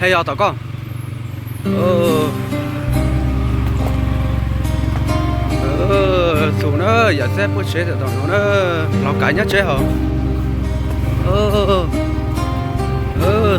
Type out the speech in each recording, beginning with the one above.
Yog tom koj. Txus na, yawm txeb puag tsev tom no na, Lauj Kaim nyob tsev hos.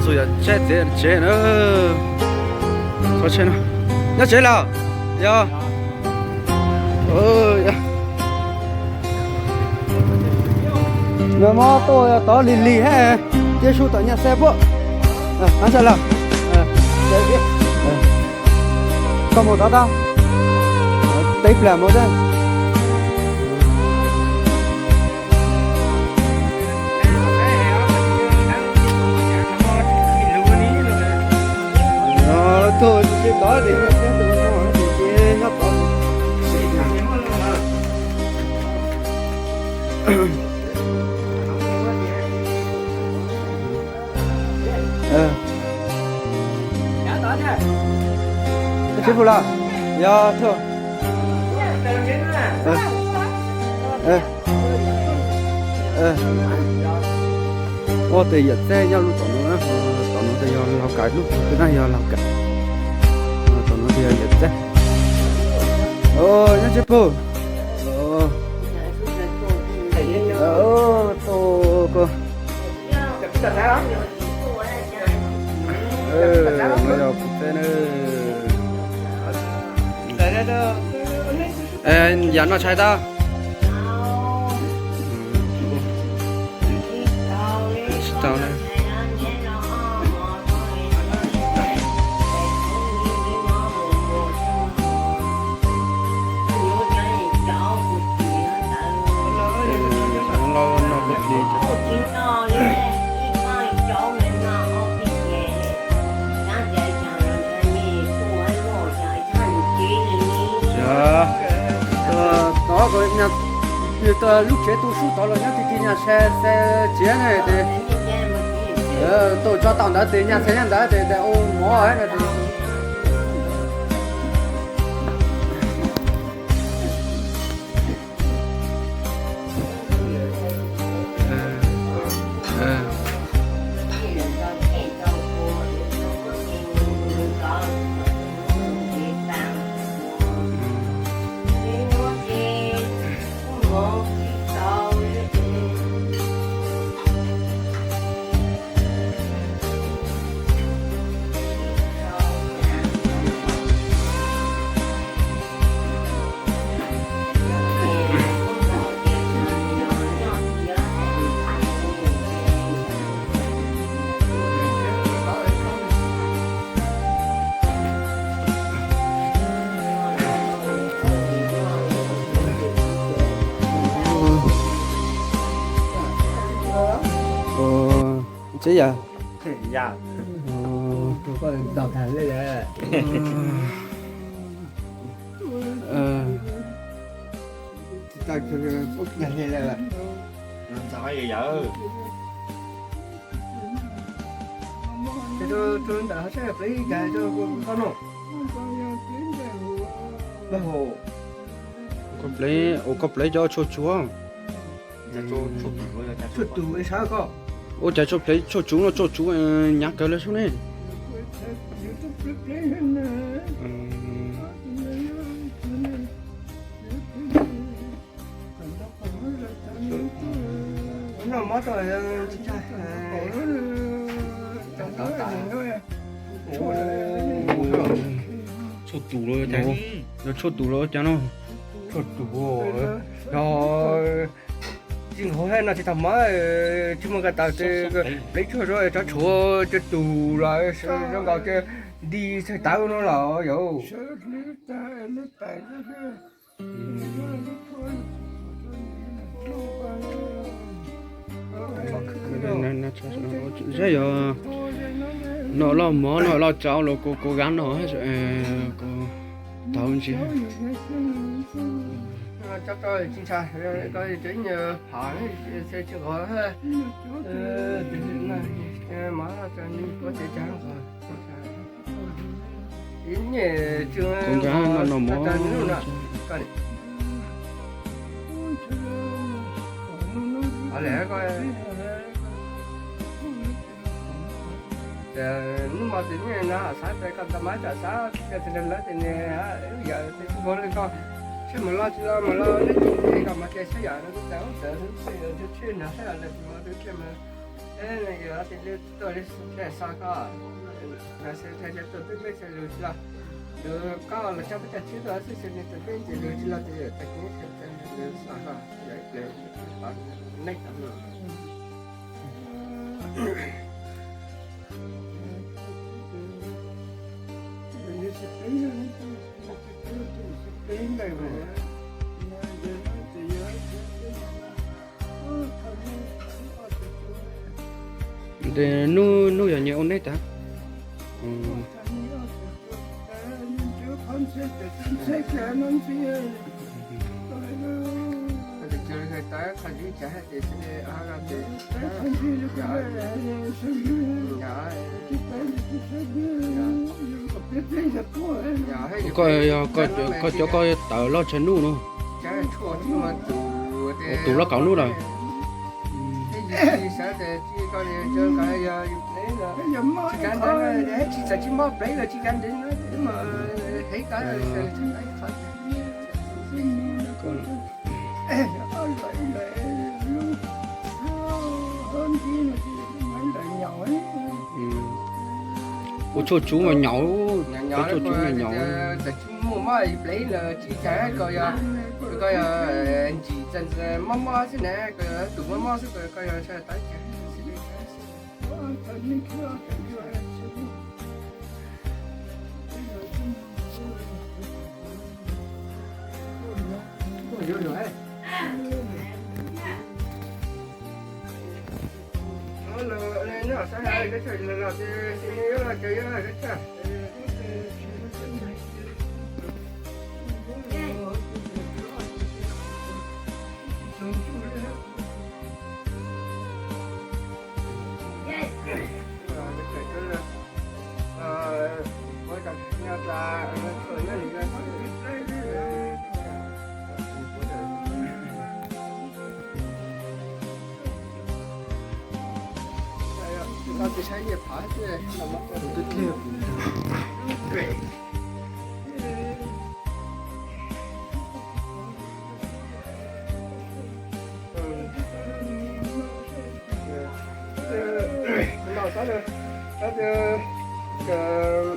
Txus yawm txeb tsev na. Nyob tsev lawm. Yog. Nws mob tuaj tod lig lig he, cia su tom nyas xe puab. Koj mus tod tau, teb plam mus teb. Tod, tod, tod. Tsis pum lawm. Yog tug. Ua tes yawm txeb nyob lub tom no, tom no tes yog Lauj Kaim lub, tus na yog Lauj Kaim. Tom no tes yog yawm txeb. Nyob tsis pum. Tus ko. No yog kuv txeb na. Yam no tshais tau. Tsis tau na. Lauj no kuv tsis. Tod, tod, nws lub tsev tu sub tod los nyob ti ti nyas xe, xe txiav ne tes, tau tso tau ntawd tes nyas xe nyob ntawd tes ua mov no tes. Tsis yog. Koj plev, ua koj plev cov tshuaj tsuag. Ua cas tshuaj plev tshuaj tsuv no tshuaj tsuv nyav kawg lawm sub ne. Tshuaj tus los cas, yog tshuaj tus los cas no. Tshuaj tus, yog tsis nqhuav no tsis tau mov, tsis muaj nqaij taws ces plev tshuaj rau tov tshuav cov tus los zoo nkaus cov nti txhais tawv no los yog. Zeb yog, noj loj mov noj loj tsau los kuv kuv gab no, kuv tau ntsis. Kuv nkag no no mov. Hnub no tus niam no xav tias koj tau mas tsam xav tias tus niam lawv tias nws yawm tus tsis muaj li koj, seb mus los tsis los mus los neb tsis ntse koj mas tias seb yam no kuv txawm ub txawm ub txawm yawm tus tshwj nrog seb yam no tus no tus tshwj mas, yawm tias li tuaj li tus tshwj xav koj, mas xav tias tuaj peb peb txhua lus tsis los, lus koj los coj peb cov tshwj tuaj xwb xwb nws tus peb ntsis lus tsis los tus yawm tag kis xav koj, yawm tias neb tau no. Ntawm hnub hnub yog nyias ua neb tag. Koj yog koj cov koj tawm loj tshav ntuj no, tus loj kaum nub lawm. Ua tshuaj tsub mas nyaum, ua tshuaj tsub mas nyaum. Tsis muaj mob plev los tsis cas, koj yog, koj yog ntsim mob mob xwb na, koj yog tus mob mob xwb, koj yog tsis tau cas.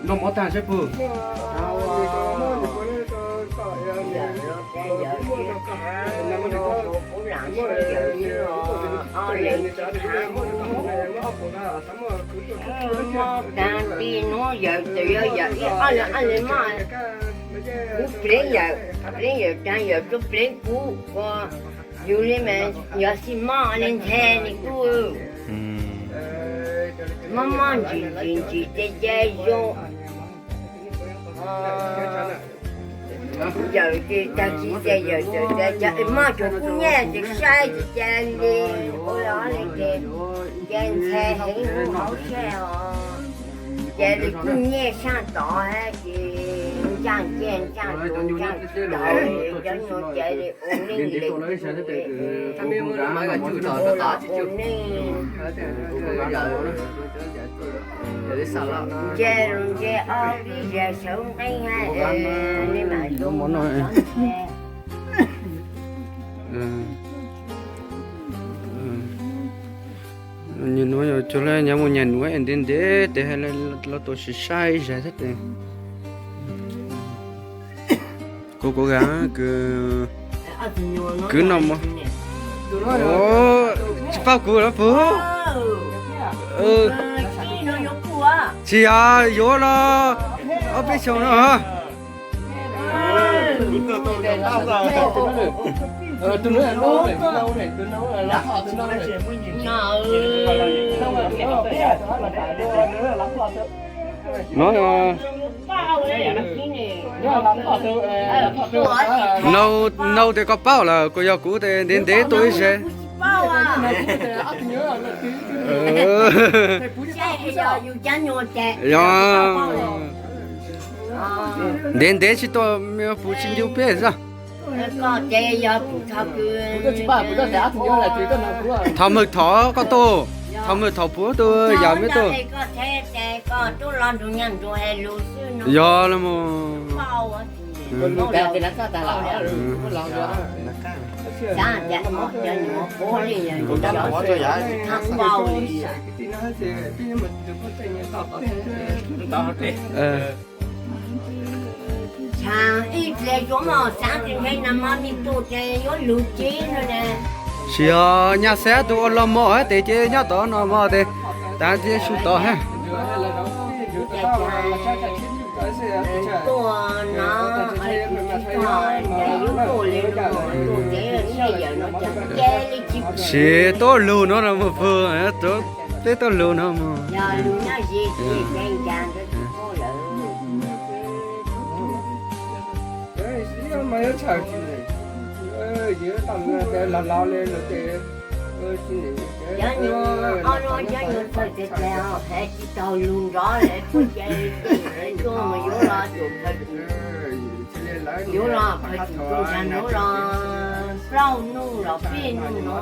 Noj mov tag seb puag. Mob tag ti hnub yawm txawm yog yawm ib ob leeg ob leeg moj, kuv pleev yawm, pleev yawm tag yawm tuaj pleev kuv ua, yus li mas yog xij mob li nthe li kuj mob mob ntsim ntsim ntsim ces ces zoo. Yawm ces tag kis ces yawm txawm tias cov mob cuag kuv nyiaj ces saib ces cas li ua li ces cas nthe heev hauv siab os. Ces li kuj nyiaj sab tod ces ntsaaj ciaj ntsaaj tuag ntsaaj daus cov nyuag ces li ua neej li ua neej. Nce los nce ob lub zes sawv nqeeb li mas yuav mov no. Nyias nuav yog cuag le nyias mus nyias nuav es ntev ntev tes hais los tuaj sim saib ib zag thiab tes. Kuv kuv ga kwv, kwv no mog. Tsis paub kuv los puag. Tsis yog yuav los ob peb xyoos no. No, nau tes koj paub lawm, kuv yog kuv tes ntev ntev tuaj ib zag. Yog ntev ntev tsis tuaj puv tsis ncu peb xwb. Thov mawg thov koj tuaj. Thaum mus thaum puv tus yam me tub. Yog los mus. Sis yog nyaj xab tus ua los mos tes ces nyob tod no mos tes tav tib su tod hab. Sis tuaj lug no no mus pug, peb tuaj lug no mus. Yuav los phaw tsis tus ntag hnub los plaub nub los peb nub no.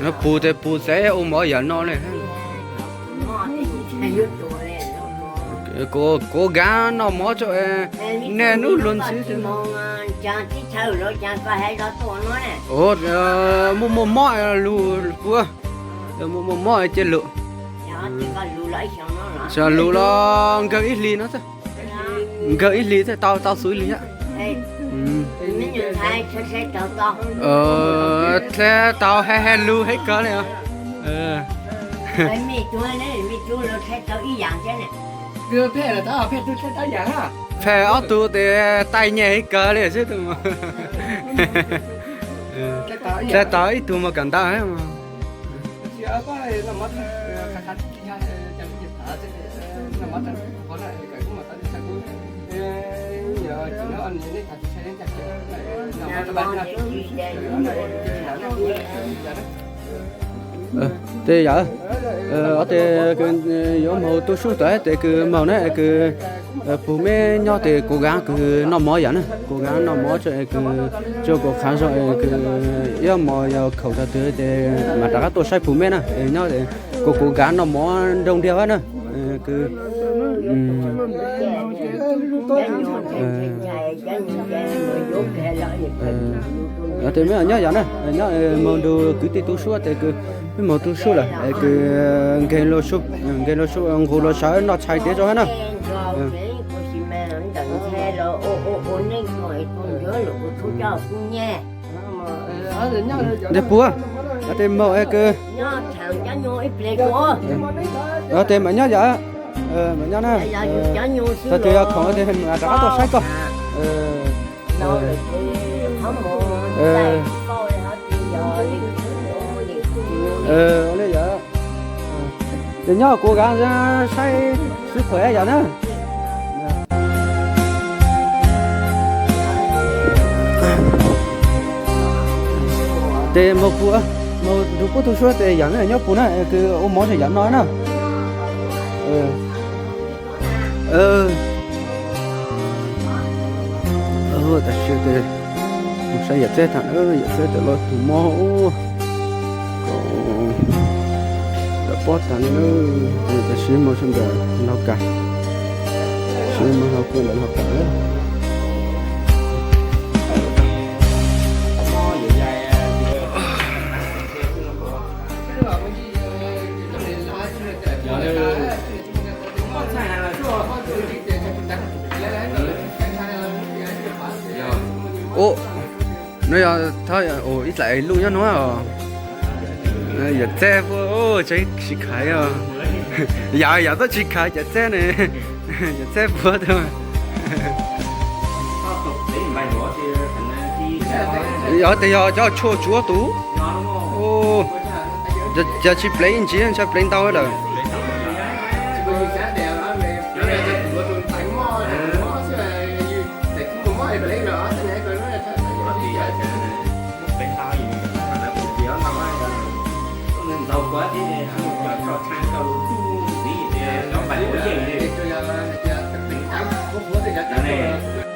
Qhov pus tes pus xaiv ua mov yam no ne. Kuv kav noj mov tso, niaj hnub luag ntxhi. Muaj muaj mob lug kuv, muaj muaj mob cia lug. Lug los nkawg ib hlis no xwb, nkawg ib hlis xwb tau tau xub ib hlis. Tau hais hais lug heev kawg li. Phem ob tug tes taij nyeg heev kawg li xwb. Dlej tau ib tug mus kawm ntawv. Tes yam, tes yuav moog tu sub tod tes kws moog na, kws pug meb nyob tes kuv kav kws noj mov yam na, kuv kav noj mov tso, kws tso kuv qhav zog, kws ib mos yog khaum tag twg tes mam rov qab tuaj saib pug meb na. Nyob kuv, kuv kav noj mov nroo ntiag na. Tes meb nyob yam na, nyob moog nrug kwv tij tu sub tes kws meb moog tu sub lawm kws nkeeg luag sub, nqus luag sawv noj tshais tiav rau hab na. Tes puag, tes moog kws, tes mam nyob yam, mam nyob na. Tag twg yog khoom tes mam rov qab tuaj saib koj. Ua li yam, tes nyob kuv kav saib xwb khuam yam na. Tes moog pug, moog nrug puab tu sub tes yam na, nyob pug na, kws ua mov tso yam no na. Tam sim tes mus saib yawm txeb tag, yawm txeb tes loj tug mob ub, kom tawm pob tag na. Tam sim moog sawv ntawm Lauj Kam, sim moog hauv kws ntawm Lauj Kam. Ub, no yog ib dlaim luj nyob no. Yawm txeb puab tsis khaiv, yam yam tub tsis khaiv cov txeb ne, yawm txeb puab tug. Yog tes yog cov tshuaj tsuav tus, ces tsis plev ib ntsis, ntshai plev ntau lawm. Ua thiab,